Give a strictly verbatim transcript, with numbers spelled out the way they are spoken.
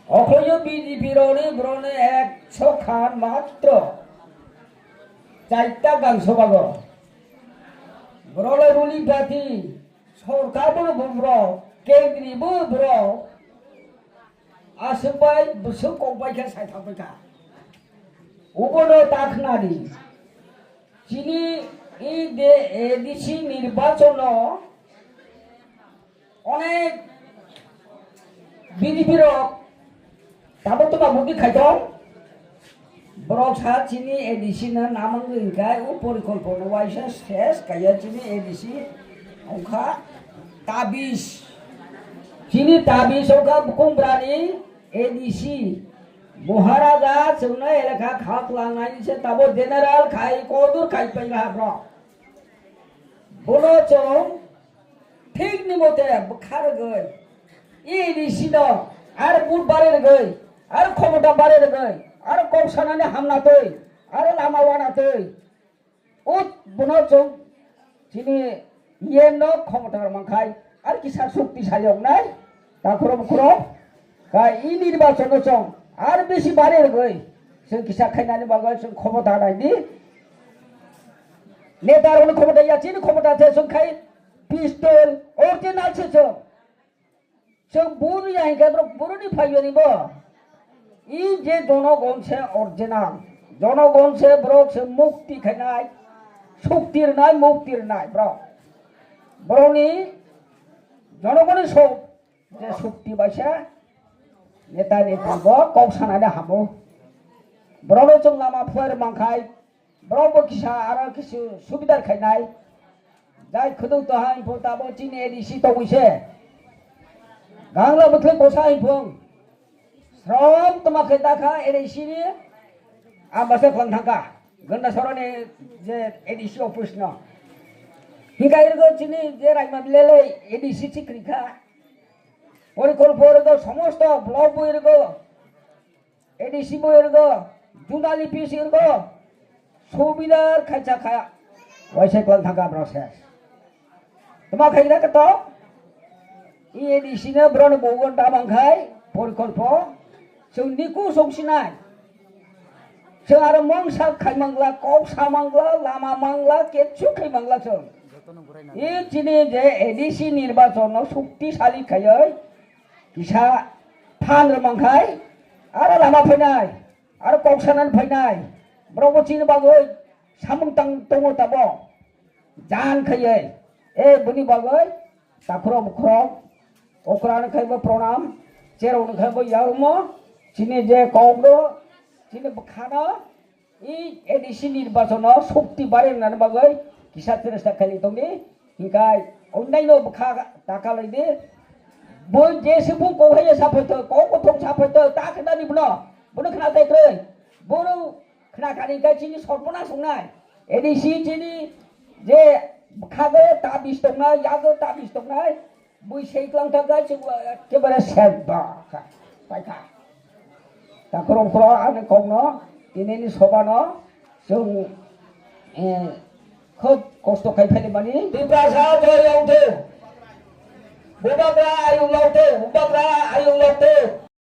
Okhoyo B J P roni boroni ek sokha matro. Chaita gang sobago. Borole ruli bati, sorkar bo bro, kendri bo bro. Aswk bai bwswk kok bai khe sai thang bai kha. Ubono ta khna di. Chini i de A D C nirbachon no onek B J P rok tabuk tuma budi khaitong. Borok sa chini A D C no namang wngkha, o porikolpo no waisa ses kaiya chini A D C wngkha tabis. Chini tabis wngkha bukhung brani A D C. Maharaja chwngno elaka khak langnai se tabo general khai kodur khai pai ha bro. Bono chwng thik ni mote bwkha rwgwi, A D C no ar vote bare rwgwi, ar khomota bare rwgwi, ar kok sanani hamna twi, ar lama wana twi. Ut bono chwng chini E M no khomota rwmang khai, ar kisa shoktisali wngnai, takhoro bukhoro, ka i nirbachon no chwng ar besi bare rwgwi, chwng kisa khainani bagwi chwng khomota nai di. Neta rokni khomota ya, chini khomota se chwng khai pistol, original se chwng. Chwng buru ya hinkhe borok buru ni phaiyo ni bo. I je jonogon se original. Jonogon se borok se mukti khainai, shokti rwnai, mukti rwnai borok. Borokni jonogoni sok je shokti baisa neta neti bo kok sanani hamo. Borokno chwng lama phuar mankhai, borok bo kisa aro kisu subidar khainai. Jai khuduk to hai pho tabo chini A D C tongwi se. Gangla bwthai kosa hai phung. Srom toma khe dakha A D C ni. Ambasa khwlang thangkha. Ganda soroni je A D C office no. Hinka irgo chini je raima bilele A D C chikri kha. Porikolpo irgo somosto block bo irgo. A D C bo irgo, Junali P C irgo, subidar khaisa kha, waisa klan thangka borok se. Tama khaina ka to? I A D C no borok ni bogon da mangkhai, porikolpo, chwng niku song sinai. Chwng aro mongsa khai mangla, kok sa mangla, lama mangla, ketsu khai mangla chwng. I chini je A D C nirbachon no shoktisali khaioi, kisa phan rwmang khai, aro lama phainai, aro kok sanani phainai, borok bo chini bagwi samung tang tongo tabo, jan khaiye, e bini bagwi takhurok bukhurok, okra ni khai bo pranam, cherok ni khai bo yarwkmo, chini je kok do, chini bwkhano, I A D C nirbachon no shokti bare nani bagwi kisa chesta khaili tongdi, hinkai onnaino bwkha ta kalaidi. Bo je sipung kok hai saphaito, kok kothok saphaito, ta khna ni bono, bono khna tai kroi. Bono khna kani kai chini sorpona songnai. A D C chini je bwkha go ta bis tongnai, yago ta bis tongnai. Bui sei klang thangkha, chwng ekebare sen ba kha, paikha. Takhorok phoro ani kokno, tinini sobano, chwng, eh, khub kosto khai phaimani. Tiprasa joy wngthu, Bubagra ayung lawthu, Bubagra ayung lawthu.